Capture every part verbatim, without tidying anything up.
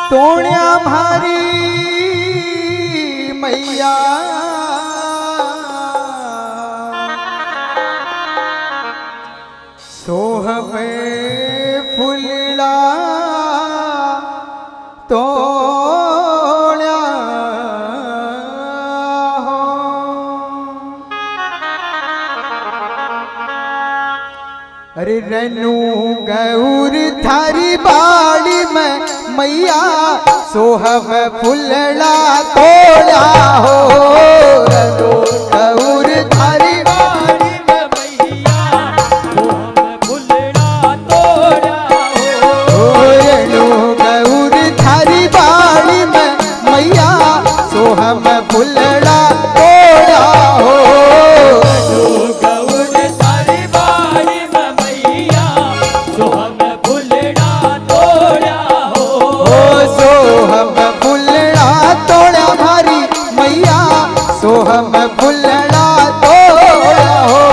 तोड़्या म्हारी मैया, सोहम फुलड़ा तोड़्या हो। अरे रेणु गौर थारी बाड़ी में मैया, सोहम फुलड़ा तोड़्या हो। रेणु गौर थारी बाड़ी में मैया, सोहम फुलड़ा तोड़्या हो। ओ रेणु गौर थारी बाड़ी में मैया, सोहम फुलड़ा तोड़्या हो। रेणु गौर थारी बाड़ी में मैया, सोहम फुलड़ा तोड़्या हो। ओ सोहम फुलड़ा तोड़्या म्हारी मैया, सोहम फुलड़ा तोड़्या हो।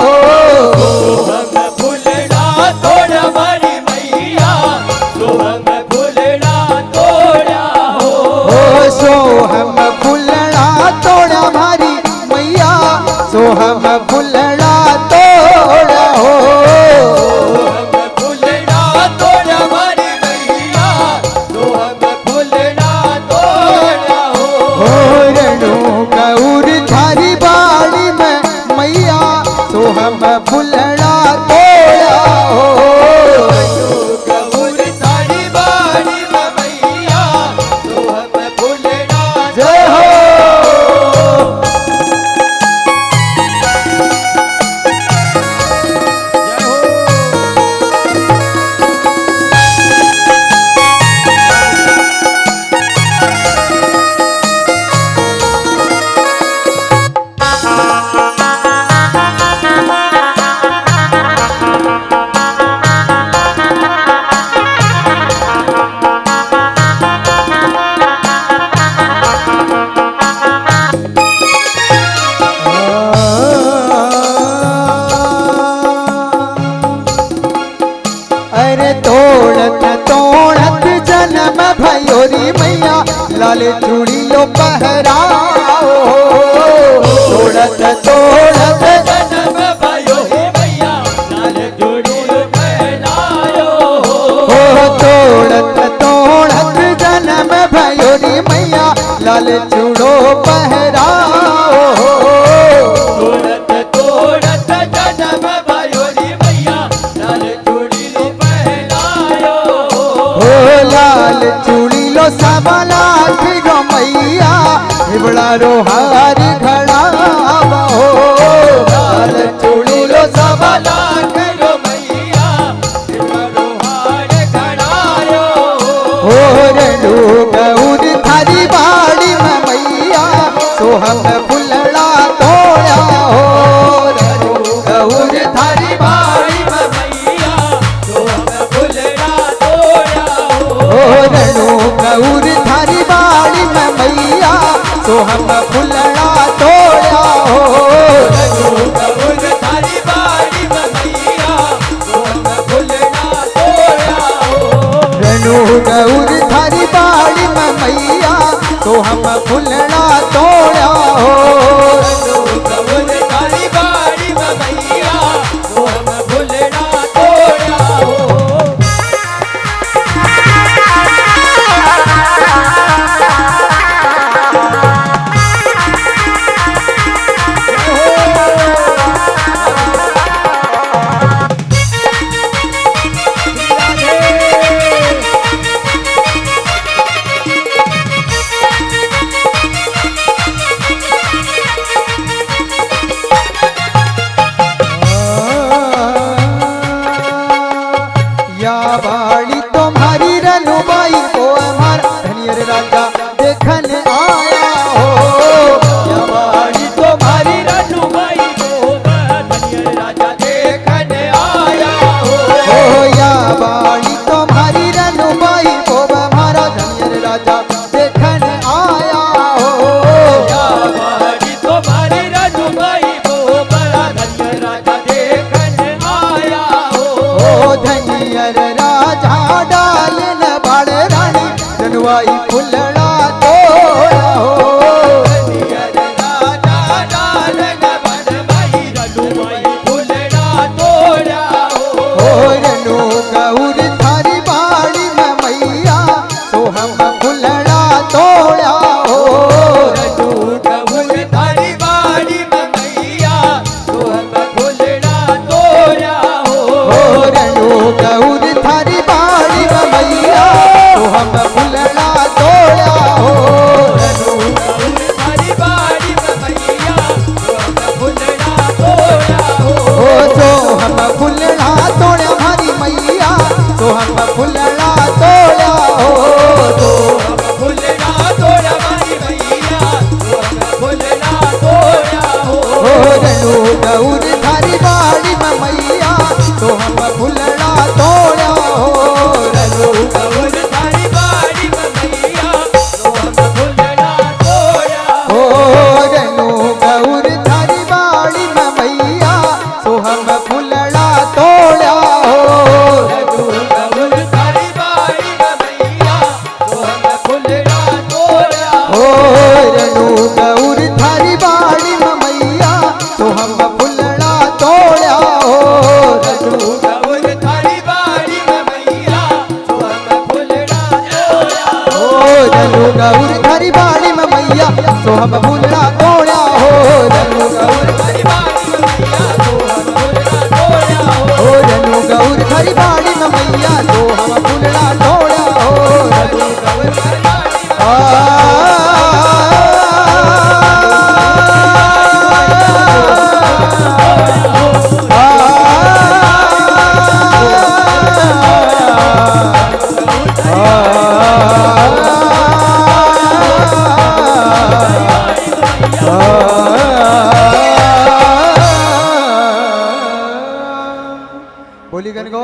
सोहम फुलड़ा तोड़्या म्हारी मैया, सोहम फुलड़ा तोड़्या हो। ओ सोहम फुलड़ा तोड़्या म्हारी मैया, सोहम फुलड़ा तोड़्या हो। सोहम फुलड़ा तोड़्या म्हारी मैया, सोहम फुलड़ा तोड़्या हो। ओ रेणु गौर थारी बाड़ी में मैया, सोहम फुलड़ा तोड़्या हो। रेणु गौर थारी बाड़ी में मैया, सोहम फुलड़ा जय हो। अरे तोड़त तोड़त जनम भयो री मैया, लाल चूड़ी लो पहराओ। तोड़त तोड़त जनम भयो रे मैया, लाल चूड़ी लो पहराओ। ओ तोड़त तोड़त जनम भयो री मैया, लाल चूड़ो पहराओ। तोड़त तोड़त जनम भयो री मैया, लाल चूड़ी लो पहराओ। ओ लाल चूड़ी लो सवा लाख रो मैया, हिवड़ा रो हार घड़ावा हो। लाल चूड़ी लो सवा लाख रो मैया, हिवड़ा रो हार घड़ायो। ओ रेणु गौर थारी बाड़ी में मैया, सोहम फुलड़ा तोड़्या हो। रेणु गौर थारी बाड़ी में मैया, सोहम फुलड़ा तोड़्या हो। ओ रेणु गौर थारी बाड़ी में मैया, सोहम फुलड़ा तोड़्या हो। रेणु गौर थारी बाड़ी में मैया, सोहम फुलड़ा तोड़्या हो। रेणु गौर थारी बाड़ी में मैया, सोहम फुलड़ा तोड़्या हो। रेणु गौर थारी बाड़ी में मैया, सोहम फुलड़ा तोड़्या हो। या बाड़ी तो म्हारी रेणु बाई, वो म्हारा धनियर राजा देखन आया हो। या बाड़ी तो म्हारी रेणु बाई, वो म्हारा धनियर राजा देखन आया हो। ओ या बाड़ी तो म्हारी रेणु बाई, वो म्हारा धनियर राजा देखन आया हो। या बाड़ी तो म्हारी रेणु बाई, वो म्हारा धनियर राजा देखन आया हो। ओ धनियर राजा डाल न बाड़ रानी, रेणु बाई रनु गौर थारी बाड़ी में मैया, तो हम फूलड़ा तोड़ा हो। रनु गौर थारी बाड़ी में मैया, तो हम फूलड़ा तोड़ा हो। ओ रनु गौर थारी बाड़ी में मैया, तो हम फूलड़ा तोड़ा हो। रनु गौर थारी बाड़ी में आ, आ, बोली गन गो।